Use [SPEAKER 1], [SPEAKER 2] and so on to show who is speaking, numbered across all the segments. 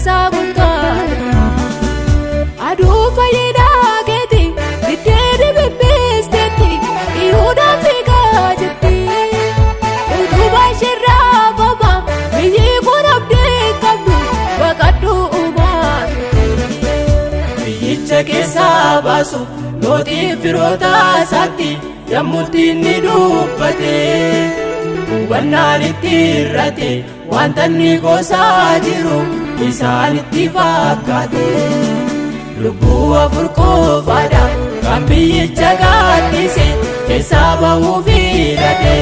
[SPEAKER 1] isaa guddaadha. Aduu fayyinaa keeti bitteeni bibbisteetti Yihuudaan fiigaa jirti. Utubaa ishee raafama biyyi kun abdii qabdu baqadhu uumaa.
[SPEAKER 2] Biyyicha keessaa baasu lootii firoota isaatti yommuutti inni dubbate. Hubannaan itti irrate wanta inni gosaa jiru isaanitti fakkaate. Lubbuu afur qofaadha kan biyyicha gaaddise keessaa bahuu filate.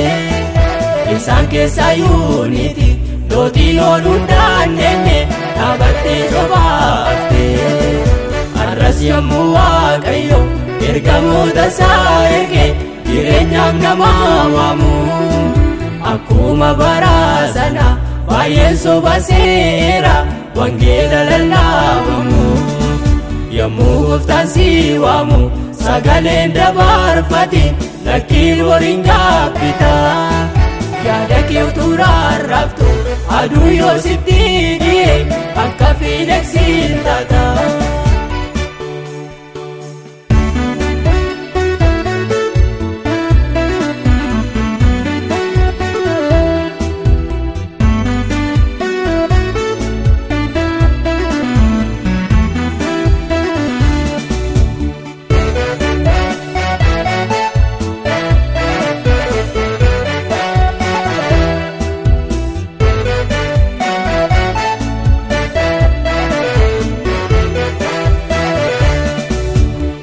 [SPEAKER 2] Isaan keessaa yuuniti lootiin ooluu hin dandeenye dhaabattee cobaafte. Har'as yommuu Waaqayyo ergamoota isaa erge jireenyaaf nama waamu. Akkuma bara sana baay'een soba seera wangeela lallaabamu. Yommuu gooftaan si waamu sagaleen dabarfate lakkii waliin gaabbita. Yaada kee utuu rarraaftu aduu yoo sitti dhiye akka fiineksiin taata.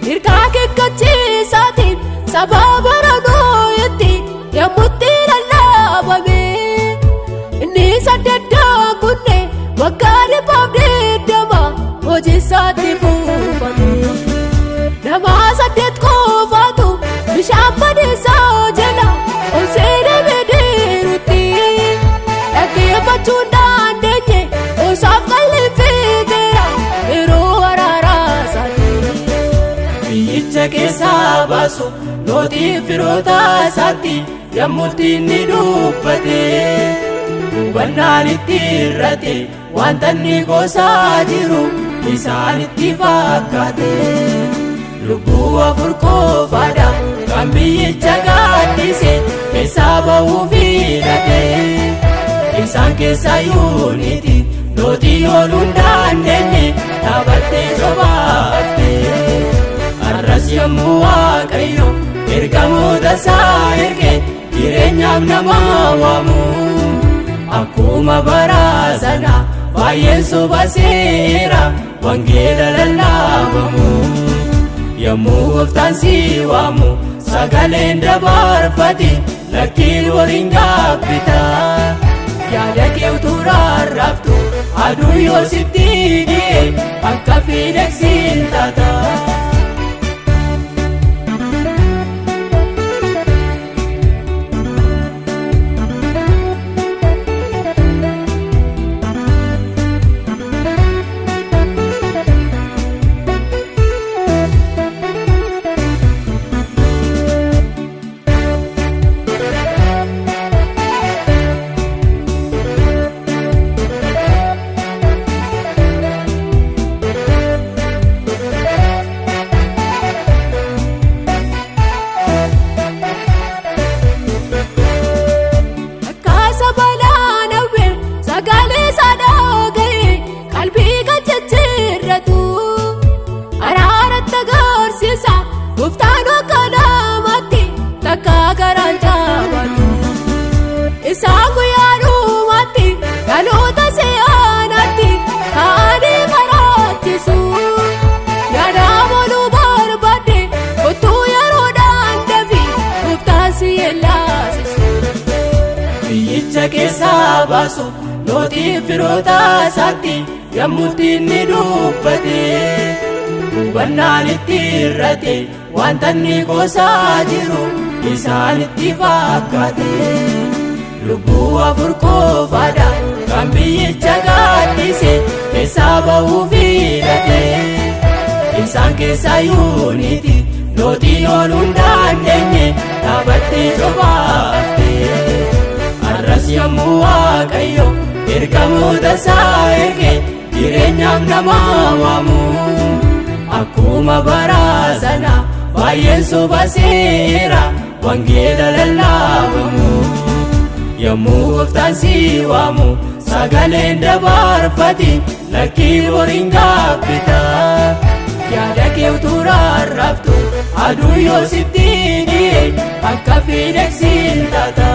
[SPEAKER 1] Hirkaa keekkachiisaatiin saba bara nooyetti yommutti lallabame. Inni saddeettaa kunne waggaa 120 hojii isaatti fuufame. Nama saddeet qofaatu bishaan badiisaa jala ol seenee bidiruutti. Dhaggeeffachuu hin dandeenye osaaf qalleeffiteera yeroo araaraa isaati.
[SPEAKER 2] Biyyicha keessaa baasu lootii firoota isaatti yommuutti inni dubbate. Hubannaan itti irrate wanta inni gosaa jiru isaanitti fakkaate. Lubbuu afur qofaadha kan biyyicha gaaddise keessaa bahuu filate. Isaan keessaa yuuniti lootiin ooluu hin dandeenye dhaabattee cobaafte. Har'as yommuu Waaqayyo ergamoota isaa erge jireenyaaf nama waamu. Akkuma bara sana baay'een soba seera wangeela lallaabamu. Yommuu gooftaan si waamu sagaleen dabarfate lakkii waliin gaabbita. Yaada kee utuu rarraaftu aduu yoo sitti dhiye akka fiineksiin taata.
[SPEAKER 1] Akka saba naannawee sagalee isaa dhaga'e qalbii kan jijjiirratu. Araaratti agarsiisa gooftaan akka namaatti takka garaan jabaatu. Isaan guyyaa dhumaatti dhaloota si'aanaatti ta'anii karaachisu. Yaada booluu barbaadde kottuu yeroodhaan dafi gooftaan si yellaasisu.
[SPEAKER 2] Biyyicha keessaa baasu lootii firoota isaatti yommuutti inni dubbate. Hubannaan itti irrate wanta inni gosaa jiru isaanitti fakkaate. Lubbuu afur qofaadha kan biyyicha gaaddise keessaa bahuu filate. Isaan keessaa yuuniti lootiin ooluu hin dandeenye dhaabattee cobaafte. Har'as yommuu Waaqayyo ergamoota isaa erge Jireenyaaf nama waamu. Akkuma bara sana baay'een soba seera wangeela lallaabamu. Yommuu gooftaan si waamu sagaleen dabarfati lakkii boriin gaabbita. Yaada kee utuu rarraaftu aduu yoo sitti dhiye akka fiideksiin taata.